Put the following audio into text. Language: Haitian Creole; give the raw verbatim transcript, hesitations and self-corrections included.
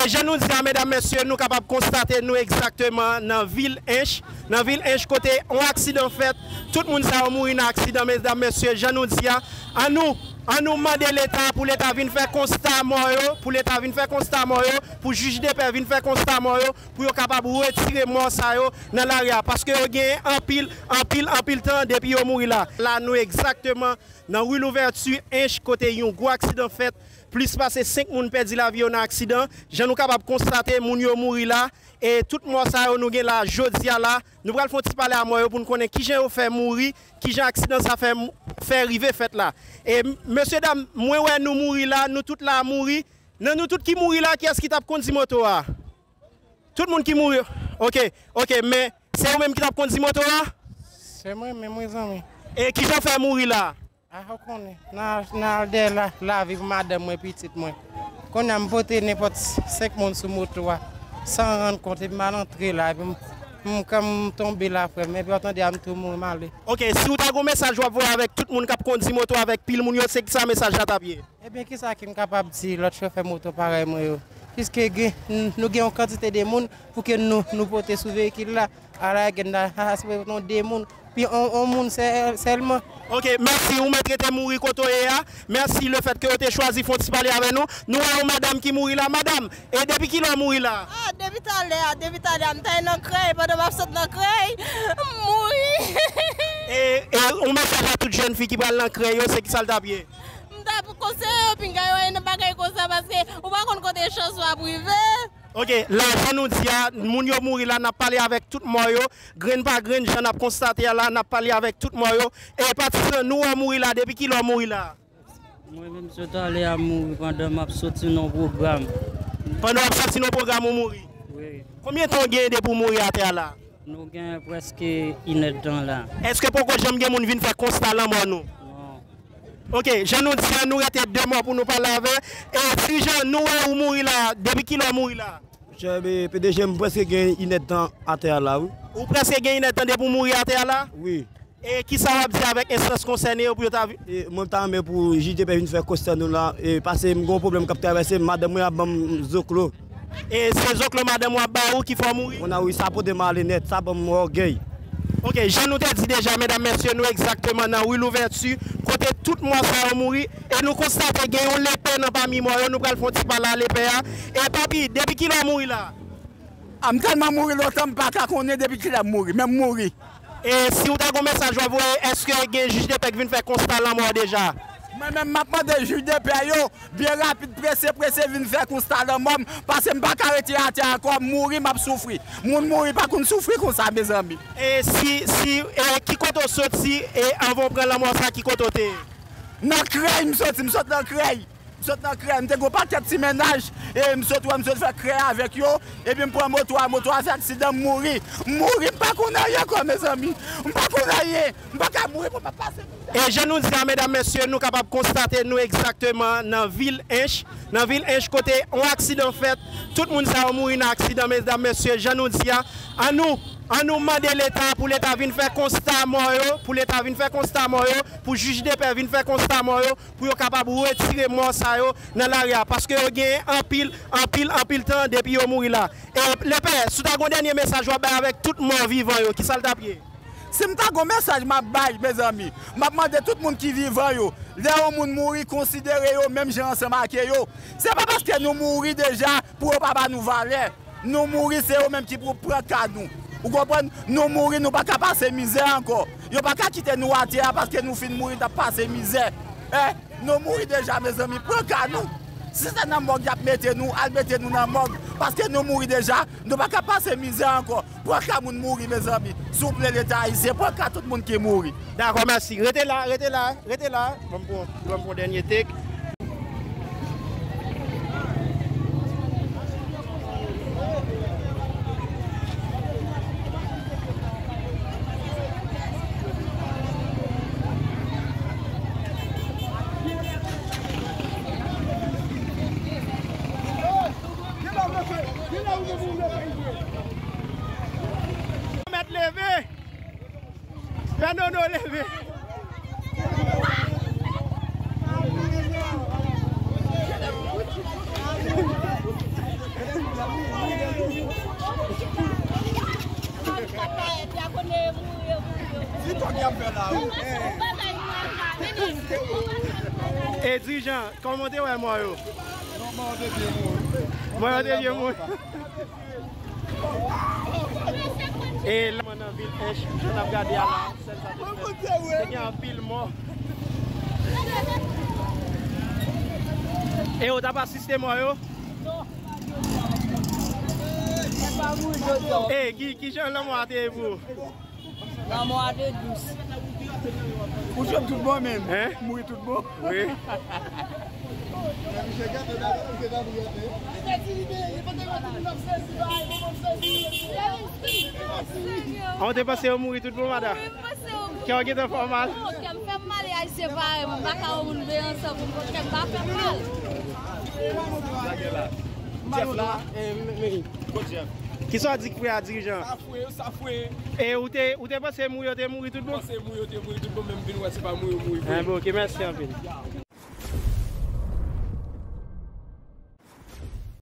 Jan nou di a, medam, mesye, nou kapab konstate nou egzakteman nan vil Ench. Nan vil Ench, kote yon aksidan fèt, tout moun sa yo mouri nan aksidan, medam, mesye, jan nou di a. An nou, an nou mande Leta pou Leta vin fè konsta mò yo, pou Leta vin fè konsta mò yo, pou jij de pè vin fè konsta mò yo, pou yo kapab retire mò sa yo nan lari a, paske yo gen anpil, anpil, anpil tan depi yo mouri la. La, nou egzakteman nan ri Louvèti, Ench, kote yon gwo aksidan fèt. Plis pase senk moun pèdi lavi yo nan aksidan. Jan nou kapab konstate, moun yo mouri la. E tout mò sa yo nou gen la, jodi a la, nou pral fè yon ti pale a mò yo pou n konnen kijan yo fè mouri, kijan aksidan sa fè, fè rive fèt la. E, mesye dam, mwen wè nou mouri la, nou tout la mouri. Nan nou tout ki mouri la, kiyès ki t ap kondi moto a? Tout moun ki mouri. Ok, ok, men se ou menm ki t ap kondi moto a? Se mwen menm, wi, zanmi. E kijan w fè mouri la? A, ou konnen, nan, nan al dèyè la, lavi pou madanm mwen, pitit mwen. Kounye a, m pote nenpòt senk moun sou moto a, san rann kont, epi m al antre la, epi m, m, kan m tonbe la, frè m, epi w ap tande a, m tou mouri, m ale. Ok, si w ta gen yon mesaj w ap voye avèk tout moun k ap kondi moto, avèk pil moun yo, se kisa mesaj la t ap ye? Ebyen, kisa ke m kapab di lòt chofè moto parèy mwen yo? Piske gen, n-, nou gen yon kantite de moun pou ke nou, nou pote sou veyikil la, ala gen la, a, se yon de moun, pi yon, yon moun sè-, sèlman. Ok, mèsi, ou mèt rete mouri kote w ye a. Mèsi lefèt ke w te chwazi fè yon ti pale avè nou. Nou wè yon madanm ki mouri la. Madam, e depi kilè w mouri la? A, depi talè a, depi talè a, m ta nan krèy, pandan m ap sot nan krèy, m mouri. E, e yon mesaj a tout jèn fi ki pral nan krèy yo, se kisa l t ap ye? M t ap konseye yo pinga yo al nan bagay konsa, paske ou pa konn kote chans ou ap rive. Ok, la, jan nou di a, moun yo mouri la, n ap pale avèk tout mò yo, grenn pa grenn, jan n ap konstate a la, n ap pale avèk tout mò yo. E Patris, nou wè w mouri la, depi kilè w mouri la? Mwen menm, sot talè a, m mouri pandan m ap soti nan pwogram. Pandan w ap soti nan pwogram, ou mouri? Wi. Konbyen tan w genyen depi w mouri atè a la? Nou gen prèske inèdtan la. Èske poko janm gen moun vin fè konsta lanmò nou? Non. Ok, jan nou di a, nou rete de mò pou nou pale avè. E dirijan, nou wè ou mouri la, depi kilè w mouri la? Monchè, e, P D G, m prèske gen inèdtan atè a la, wi. Ou prèske gen inèdtan depi w mouri atè a la? Wi. E kisa w ap di avèk enstans konsène yo pou yo ta vi- E, mwen, m ta renmen pou jij de pè vin fè konsta nou la, e, paske m gen yon pwoblèm k ap travèse m, madanm mwen ap ban m zoklo. E se zoklo madanm w ap ba ou ki fè w mouri? Mwen a wi, sa pote m ale nèt, sa ban m ògèy. Ok, jan nou te di deja, medam, mesye, nou egzakteman nan ri Louvèti, kote tout mò sa yo mouri, e nou konstate gen yon lepè nan pami mò yo, nou pral fè yon ti pale a lepè a. E papi, depi kilè w mouri la? A, m tèlman mouri lontan, m pa ka konnen depi kilè m mouri, men m mouri. E si w ta gen yon mesaj w ap voye, èske gen jij de pè k vin fè konsta lanmò deja? Mwen menm, m ap mande jij de pè yo, byen rapid, prese, prese, vin fè konsta lanmò m, paske m pa ka rete atè ankò, m mouri, m ap soufri. Moun mouri pa konn soufri konsa, mezanmi. E si, si, e ki kote w soti, e anvan w pran lanmò sa, ki kote w te ye? Nan krèy m soti, m sot nan krèy. M sot nan krèy, m te gen yon pakèt ti mennaj, e m sot wè, m sot fè krèy avèk yo, epi m pran moto a, moto a fè aksidan, m mouri. M mouri, m pa konn anyen ankò, mezanmi. M pa konn anyen. M pa ka mouri pou m ap pase mizè. E jan nou di a, medam, mesye, nou kapab konstate nou egzakteman nan vil Ench. Nan vil Ench, kote yon aksidan fèt, tout moun sa yo mouri nan aksidan, medam, mesye, jan nou di a. An nou, an nou mande Leta pou Leta vin fè konsta mò yo, pou Leta vin fè konsta mò yo, pou jij de pè vin fè konsta mò yo, pou yo kapab retire mò sa yo nan lari a, paske yo gen anpil, anpil, anpil tan depi yo mouri la. E, lepè, si w ta gen yon dènye mesaj w ap bay avèk tout mò vivan yo, kisa l t ap ye? Si m ta gen yon mesaj m ap bay, mezanmi, m ap mande tout moun ki vivan yo, lè yon moun mouri, konsidere yo menm jan ansanm ak yo. Se pa paske nou mouri deja pou yo pa ba nou valè. Nou mouri, se yo menm ki pou pran ka nou. Ou konprann? Nou mouri, nou pa ka pase mizè ankò. Yo pa ka kite nou atè a paske nou fin mouri, n ap pase mizè. È, nou mouri deja, mezanmi, pran ka nou. Si se nan mòg y ap mete nou, al mete nou nan mòg. Paske nou mouri deja, nou pa ka pase mizè ankò. Pran ka moun mouri, mezanmi. Souple, Leta ayisyen, pran ka tout moun ki mouri. Dakò, mèsi. Rete la, rete la, rete la. Ban m pran, ban m pran dènye take. Mèt leve. Fè Nono leve. Ti kòk y ap fè la, wi. E dirijan, kòman w te wè mò yo? Mò yo te byen mouri. Mò yo te byen mouri. E la, mwen nan vil Ench, jan n ap gade a la, sèl sa te fèt. Te gen anpil mò. E ou t ap asiste mò yo? E ki, ki jan lanmò a te ye pou ou? Lanmò a te dous. Ou jwenn tout bon menm. Hein? Mouri tout bon. Wi. An, ou te panse yo mouri tout bon, madan? Wi, m panse yo mouri. Kè w gentan fè w mal? Non, kè m fè m mal e al separe m. M pa ka wè moun byen ansanm. Kè m pa fè m mal. Jeff la. Kisa w di k frè a, dirijan? Sa fre, sa fre. E ou te, ou te panse mouri yo te mouri tout bon? Panse mouri yo te mouri tout bon, men m vin wè se pa mouri yo mouri vre. Ah, bon, ok, mèsi anpil.